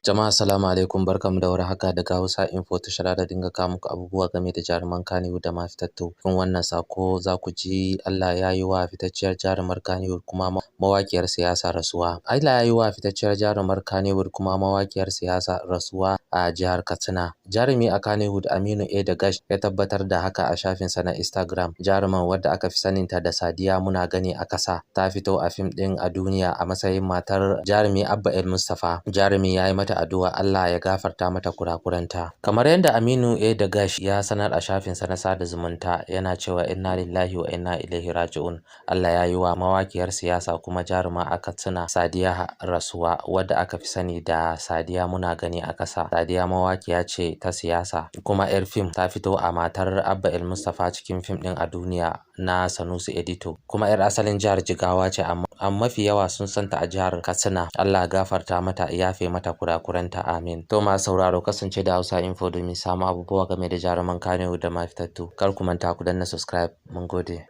Jama'a, assalamu alaikum, barkamu da warhaka daga Hausa Info, tashar da dinga kawo muku abubuwa game da jaruman Kannywood da ma fitattu. Cikin wannan sako za ku ji Allah ya yi wa fitacciyar jarumar Kannywood kuma mawakiyar siyasa rasuwa. Allah ya yi wa fitacciyar jarumar Kannywood kuma mawakiyar siyasa rasuwa a jihar Katsina. Jarumi a Kannywood Aminu A. Dagash ya tabbatar da haka a shafinsa na Instagram. Jaruman, wadda aka fi saninta da Sadiya Muna Gani a Kasa, ta fito a fim ɗin A Duniya a matsayin matar jarumi Abba El Mustapha. Jarumi ya yi mata addu'a Allah ya gafarta mata kurakuranta. Kamar yadda Aminu A. Dagash ya sanar a shafinsa na sada zumunta, yana cewa, "Inna lillahi wa inna ilaihi raji'un. Allah ya yi wa mawakiyar siyasa kuma jaruma a Katsina Sadiya rasuwa, wadda aka fi sani da Sadiya Muna Gani a Kasa. Sadiya mawakiya ce ta siyasa kuma 'yar fim. Ta fito a matar Abba El Mustapha cikin fim ɗin A Duniya na Sanusi Edito, kuma 'yar asalin jihar Jigawa ce, amma mafi yawa sun santa a jihar Katsina. Allah gafarta mata, yafe mata kurakuranta, amin." To, masu sauraro, kasance da Hausa Info domin samun abubuwa game da jaruman Kannywood da ma fitattu. Kar ku manta ku danna subscribe. Mun gode.